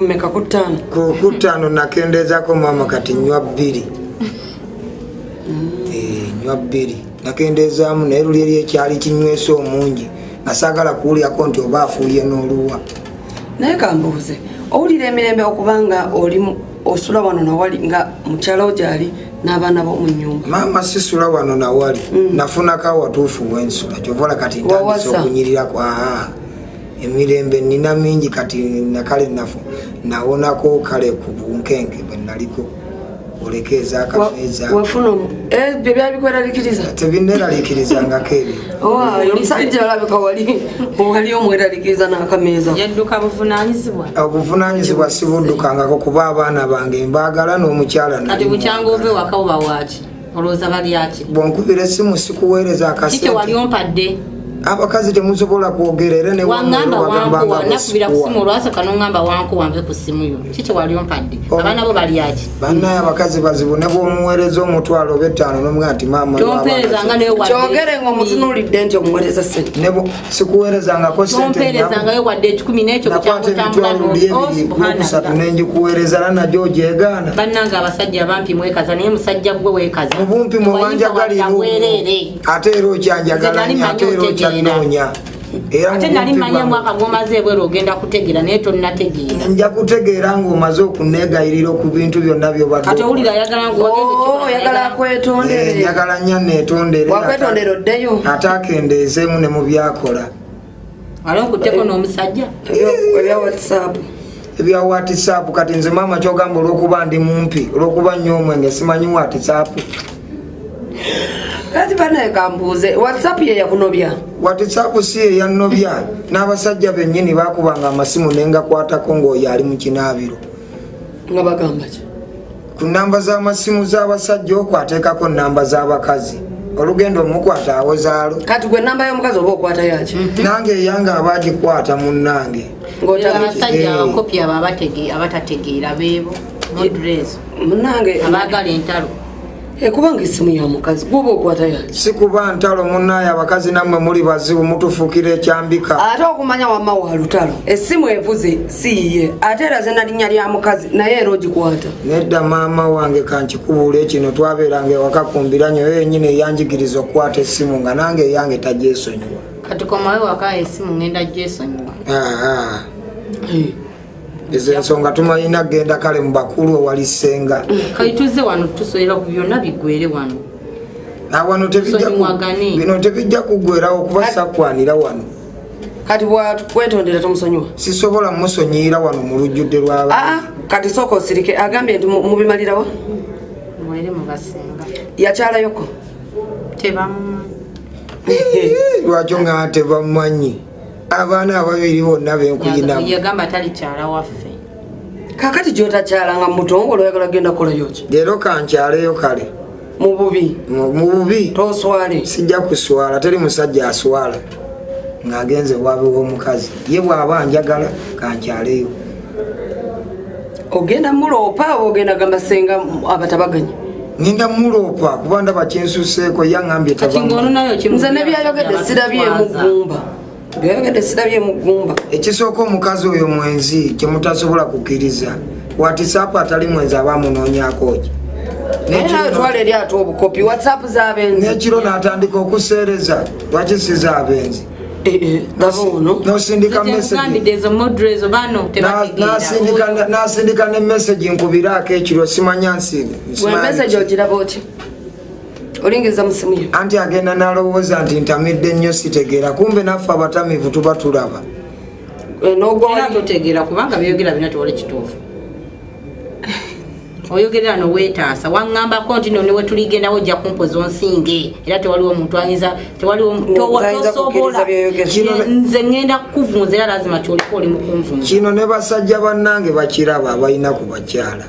Meka ku ttaano? Ku ttaano nakendeezako maama, kati nywa 2. Nywa 2 nakendeezaamu, naye luli eri ekyali kinywesa omungi nga saagala kuwulyako nti oba afuuye n'oluwa. Naye kambuuze, owulira emirembe okubanga oli osula wano nawali nga mukyala wo gyali n'abaana bo mu nnyumba? Maama, sisula wano nawali. Nafunako awatuufu wensula, kyovola kati ntandise Wawasa. okunyiriraku. Aa, emirembe nina mingi kati. Nakale nafu nawonako kale ku bunkenke bwe naliko, oleke ezakameeza. Wafuna ebyo byabikweraliikiriza? Tebinneraliikirizangako ebyo. Owaayo omusajja alabika wali omweraliikiriza n'akameeza. Yadduka buvunanyizibwa. Obuvunanyizibwa sibuddukangako, kuba abaana bange mbaagala n'omukyala Kati nali bukyanga ova mwagala. ewaka oba waaki, olowooza balyaki? Bwonkubira essimu sikuweereza Ki kyewali akasente. ompadde? Abakazi temusobola kwogera, era ne Waŋŋamba wagamba wankuwa, nga nakubira ku simu bwesikuwa. olwasooka noŋŋamba wankuwa nve ku simu yo. Ki kyewali ompadde? Oh. Abaana bo balyaki? Bannaye, abakazi bazibu, ne bwomuweereza 500 oba 5 nomugaa nti maama Tompeerezanga naye wadde Kyogere ng'omutunuulidde nti omuweereza sente. Sikuweerezangako sente. Tompeerezangayo wadde 100 n'ekyo. Nakwata Bukyanga otambula emitwalo no- luli ebiri Oh, nokusatu subhanallah. nenjikuweereza, era nagyo ogyegaana. Bannange, abasajja abampi mwekaza, naye musajja gwe weekaza. Mu bumpi Tewayinza mwewanjagalira wadde bwereere. ate era okyanjagala Nze nali nnyo, ate manyi era otegeera. okyanoonya, era Ate mu nali bumpi manyi bwange- omwaka gwomaze ebweru ogenda kutegeera, naye tonnategeera. Nja kutegeera ng'omaze okuneegayirira ku bintu byonna byobadde. Kati owulira ayagala Oh, oyagala akwetondere? Njagala nnyo neetondere. Wakwetondera oddeyo? Ate akendeezeemu ne mu byakola. Wali okutteko n'omusajja. Ebya WhatsApp. Ebya WhatsApp. Kati nze maama, kyogamba olwokuba ndi mumpi, olwokuba nnyo omwenge, simanyi WhatsApp? Kati banaye kambuuze, WhatsApp ye yakunobya? WhatsApp si ye yannobya, n'abasajja bennyini bakubanga amasimu nengakwatako ng'oyo ali mu kinaabiro. Nga bagamba ki? Ku namba z'amasimu z'abasajja okwo ateekako namba z'abakazi, olugendo omukwata awozaalo. Kati gwe namba y'omukazi oba okwata yaki? Nange eyange aba agikwata munnange. Abasajja Eh. abakopi abo abatategeera beebo modrezo Munange, abaagala entalo. Kubanga esimu ya mukazi gwoba okwata yaki? Si kuba ntalo munnaye, abakazi nammwe muli bazibu, mutufuukira ekyambika. Ate okumanya wamma wa lutalo, essimu evuze si yiye, ate eraze na linnya lya mukazi, naye era ogikwata. Nedda maama wange, kankikubuula ekino, twabeeranga ewaka kumbiranyo, yo yennyini eyanjigiriza okukwata essimu, nga nange eyange tagyesonyiwa. Kati komawe waka, esimu ngenda gyesonyiwa. Aa, ezo ensonga tumalina kugenda kale mu bakulu ewali ssenga. Kati tuzze wano tusoera ku byonna biggwere wano. Awano tebijja Tusonyiwagane. Bino tebijja kuggwerawo kuba sakwanira wano. Kati bwakwetondera tomusonyiwa? Sisobola musonyiira wano mu lujjudde lw'abantu. Aa, kati sooka osirike, agambye nti mubimalirawa. Mwere mubasenga. Yakyalayoko? Tebamumanyi. Lwaki nga tebamumanyi? Abaana ababiri bonna benkuyinamu. Yagamba talikyala waffe. Kakati gyotakyalanga mubutongole oyagala genda kukolayo ki? Leero kankyaleyo kale. Mu bubi? Mu bubi. Toswale? Sijja kuswala, teri musajja aswala ng'agenze bwabe w'omukazi. Ye bw'aba njagala, kankyaleyo. Ogenda muloopa oba ogenda gamba senga abatabaganye? Ngenda muloopa kuba ndaba kinsuseeko, yaŋŋambye Kati tabamu. ng'ono nayo kimu. Nze nebyayogedde sirabyemu ggumba, byayogedde sirabyemu ggumba. Ekisooka, omukazi oyo mwenzi, kyemutasobola kukkiriza. WhatsApp, atali mwenzi aba amunoonyaako ki? Naye nawe twala eri ate obukopi WhatsApp z'abenzi. N'ekiro n'atandika okuseereza, lwaki si z'abenzi? Gaba ono. Nosindika message. Gambidde ezo modrezo bano tebategeera. N'asindika ne message, nkubiraako ekiro, simanya nsi. Gwe message ogiraba oti olingiza mu simu yo? Anti agenda n'alowooza nti ntamidde nnyo sitegeera, kumbe naffe abatamivu tuba tulaba. N'ogwa Era wali. totegeera kubanga byogera bina tewali kituufu. Oyogerera no weetaasa, waŋŋambako nti no newetuligendawo ojja kumpoza onsinge, era tewaliwo omuntu ayinza, tewaliwo Ayinza kukkiriza tosobola. by'oyogera. Nze ŋŋenda kukuvunza, era lazima kyoliko oli mukunvunza. Kino ne basajja bannange bakiraba, abalina ku bakyala.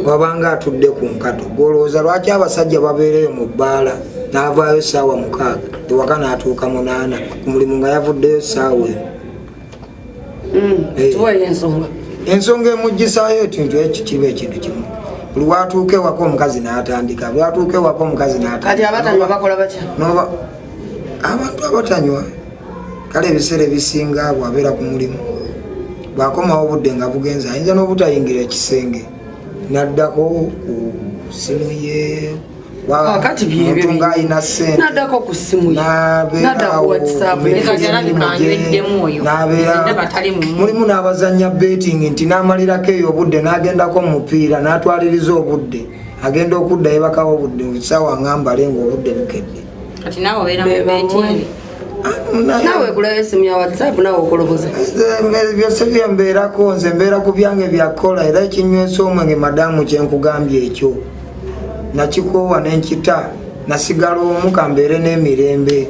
Wabanga atudde ku nkato, golowooza lwaki abasajja babeereyo mu bbaala n'avaayo saawa 6, ewaka n'atuuka 8, ku mulimu nga yavuddeyo saawa 1? Tuweeyo ensonga. Ensonga emuggisaayo ekintu ekyo kiba ekintu kimu, buli watuuka ewaka omukazi n'atandika, buli watuuka ewaka omukazi Kati abatanywa bakola batya? Noba abantu abatanywa, kale ebiseera ebisinga bwabeera ku mulimu, Bwakomawo obudde nga bugenze, ayinza n'obutayingira ekisenge, naddako ku simu ye. Kakati byebyo Omuntu ng'alina ssente naddako ku simu ye, n'abeera nadda ku awo WhatsApp. ku mirimu Kati alabika gye, anyweddemu oyo. n'abeera- Nze ndaba tali mu Mulimu n'abazannya betting, nti n'amalirako eyo obudde, n'agendako mu mupiira, n'atwaliriza obudde, agenda okudda yebakawo obudde saawa ngambale ngaobudde bukedde. Kati naawe obeera mu Be bamwe. betting. Naawe egulayo esimu ya WhatsApp, naawe okoloboza. Byose byembeerako, nze mbeera ku byange byakukola, era ekinywesa omwenge madamu kyenkugambye ekyo nakikoowa nenkita, nasigala omu kambeere n'emirembe.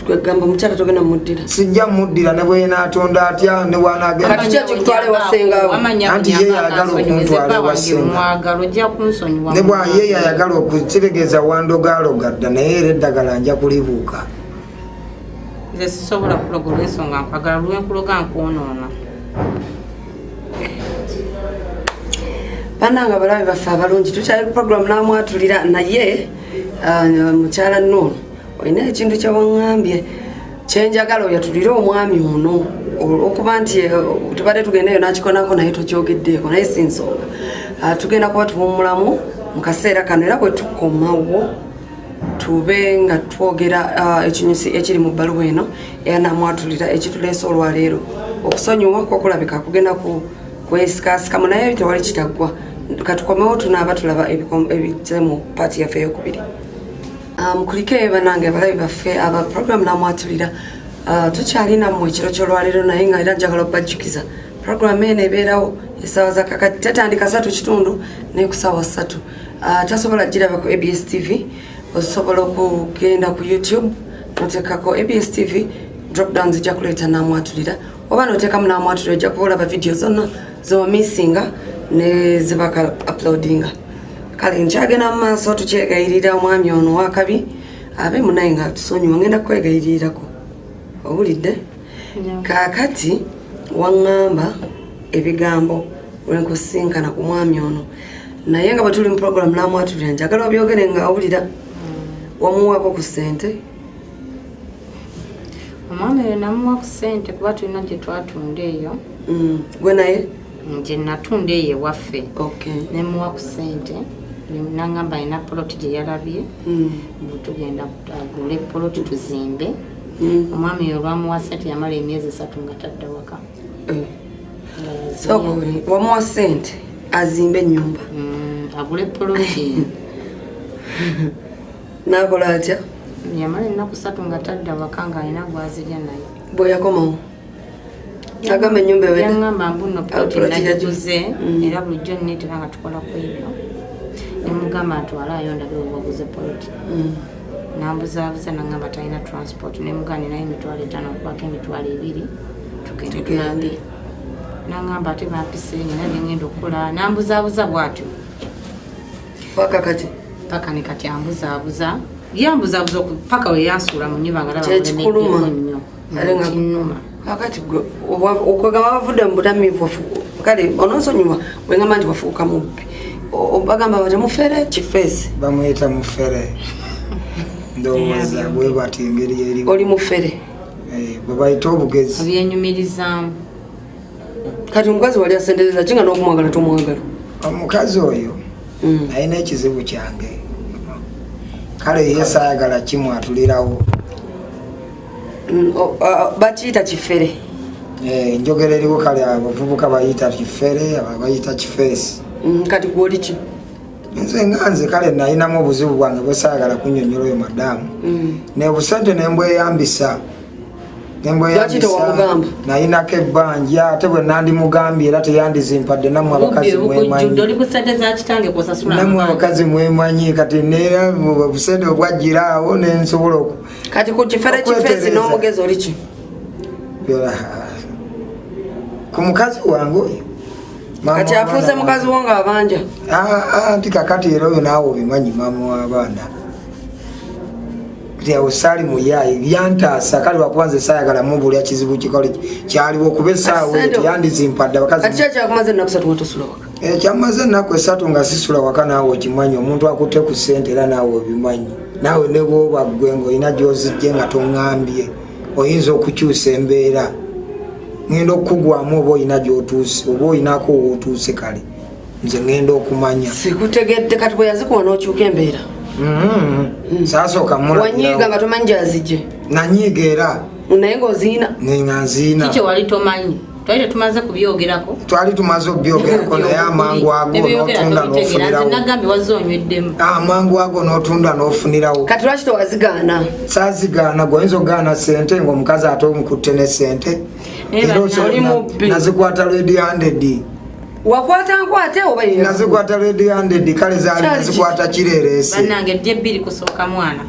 Kwegamba omukyala togenda muddira? Sijja muddira ne bwenaatonda atya ne bwanagenda. Kati ki ekikutwala ewa ssenga we? Anti ye yayagala okuntwala ewa ssenga. Mwagala ojja kunsonyiwa. Ne bwa ye yayagala okukitegeeza wandogaloga dda, naye era eddagala nja kulibuuka. Nze sisobola kuloga olw'ensonga nkwagala, lwenkuloga nkwonoona. Bannange abalabe baffe abalungi, tukyali ku program namwatulira, naye mukyala Nuunu, olina ekintu kyewaŋŋambye kyenjagala oyatulire omwami ono, olwokuba nti tubadde tugendayo nakikonako naye tokyogeddeeko, naye si nsonga. Tugenda kuba tuwummulamu mu kaseera kano, era bwe tukomawo tube nga twogera ekinyusi ekiri mu bbaluwa eno eyanamwatulira ekituleese olwaleero. Okusonyiwa kwokulabika kugenda ku kwesikasikamu, naye tewali kitaggwa. Katukomewo tunaaba tulaba ebijja mu paati yaffe eyokubiri. Mukulike banange abalabi baffe aba program namwatulira. Tukyali nammwe ekiro ky'olwaleero, naye nga era njagala okubajjukiza program eno ebeerawo essaawa za kakati, tetandika 3:15 naye ku ssaawa 3. Tasobola giraba ku ABS TV, osobola okugenda ku YouTube noteekako ABS TV, drop down zijja kuleeta namwatulira, oba noteekamu namwatulira ojja kuba olaba vidiyo zonna zewamisinga ne zibaka uploadinga. Kale nkyagenda mu maaso, tukyegayirira omwami ono wakabi abe munaye nga tusonyiwa, ngenda kukwegayirirako, owulidde? Kaakati waŋŋamba ebigambo lwenkusinkana ku mwami ono, naye nga bwe tuli mu program namwatulira, njagala obyogere nga awulira. Wamuwaako ku ssente? Omwami oyo namuwa ku ssente kuba tulina gye twatunda eyo. Gwe naye? Gye natunda eyo ewaffe. Nemuwa ku ssente, nangamba alina poloti gye yalabye, tugenda agule poloti tuzimbe. Omwami oyo olwamuwa ssente yamala emyezi 3 nga tadda waka. Sooka oli wamuwa ssente azimbe ennyumba? Agule poloti. N'akola atya? Yamala ennaku 3 nga tadda waka, ng'alina gwazirya naye. Bwe yakomawo agamba ennyumba ewedde? Yaŋŋamba mbu nno poloti Poloti yagyo. nagiguze, era bulijjo nneetera nga tukola ku ebyo. Nemugamba ntwalayo ndabe we waguze poloti. Nambuzaabuza naŋŋamba talina transport, nemugamba ninayo 50,000 okubako 20,000 tugende Tugende. tulabe. Naŋŋamba ate bampise nina bye ŋŋenda okukola, nambuzaabuza bw'atyo. Paka kati? Paka ne kati ambuzaabuza. Yambuzaabuza paka we yansuula mu nnyumba nga ndaba Kyekikuluma. mulemeddeko nnyo. Ate nga Kinnuma. Kakati gwe, okwegamba bavudde mu butamiivu, kale ononsonyiwa bwengamba nti wafuuka mubbi. Bagamba bati mufere kifeesi. Bamuyita mufere, ndowooza bwe bati engeri eriwo. Oli mufere? Bwe bayita obugezi. Obyenyumirizaamu. Kati omukazi wali asendereza ki nga n'okumwagala tomwagala? Omukazi oyo alina ekizibu kyange, kale ye saayagala kimwatulirawo. Bakiyita kifere. Njogera eriwo, kale abavubuka bayita kifere, aba bayita kifeesi. Kati gwe oli ki? Nze nga nze kale nalinamu obuzibu bwange bwesaagala kunnyonnyola oyo madamu. Ne busente nembweyambisa. Lwaki tewamugamba? Nalinako ebbanja, ate bwe nandimugambye era teyandizimpadde. Nammwe abakazi Bubbi obukujjudde, mwemanyi. oli ku ssente za kitange kw'osasula Nammwe amabanja. abakazi mwemanyi, kati neera busente obwajjira awo nensobola Kati ku kifere kifeesi okwetereza. n'omugezi oli ki? Ku mukazi wange oyo. Maama Kati w'abaana afuuse wange. mukazi wo ng'abanja? Nti kakati era oyo naawe obimanyi, maama w'abaana. Kati awo saali muyaayi yantaasa, kale lwakuba nze saayagala mubulya kizibu kikole kyaliwo, kuba essaawa eyo teyandizimpadde abakazi. Kati ki ekyakumaze ennaku 3 nga tosula waka? Kyamaze ennaku 3 nga sisula waka, naawe okimanyi, omuntu akutte ku ssente era naawe obimanyi. Naawe ne bw'oba ggwe ng'olina gy'ozijje nga toŋŋambye, oyinza okukyusa embeera. Ŋŋenda okukugwamu oba olina gy'otuuse, oba olinako wootuuse. Kale nze ŋŋenda okumanya. Sikutegedde. Kati bwe yazikuwa n'okyuka embeera? Saasooka Wanyiiga mulabirawo. nga tomanyi gyazijje? Nanyiiga era. Naye ng'oziina? Nga nziina. Kikye wali tomanyi? Twali tetumaze kubyogerako. Twali tumaze obyogerako, naye amangu ago Nebyogera n'otunda tobitegeera. Nze n'ofunirawo. nagambye wazze onyweddemu. Amangu ago n'otunda n'ofunirawo. Kati lwaki tewazigaana? Saazigaana. Gweoyinza okugaana sente ngaomukazi ate omukutte ne sente? Naye Era bannange, oli mubbi. Nazikwata red handed. Wakwata nkwate oba ye? Nazikwata red handed. Kale zaali Kyali nazikwata kireerese. Bannange, ddya ebbiri kusooka mwana.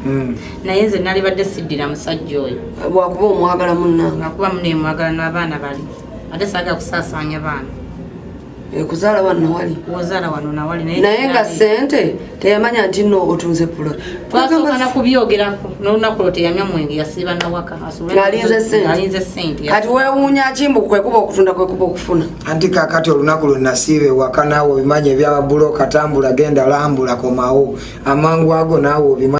Naye nze nalibadde siddira musajja oyo. Bwakuba omwagala munnange. Ngakuba munemwagala n'abaana bali, ate saagala kusaasaanya baana. Kuzaala wano wali. Wozaala wano nawali. Naye nga sente teyamanya nti nno otunze pulot? Twasooka nakubyogerako n'olunaku lwo teyanywa mwenge, yasiiba nawaka. Ng'alinze ssente. Ng'alinze sente. Kati weewuunya kimbu kwekuba okutunda, kwekuba okufuna. Anti kakati olunaku lwe nasiiba ewaka, naawe obimanyi ebyababuloka, tambula genda lambula komawo amangu ago, naawe obimanyi.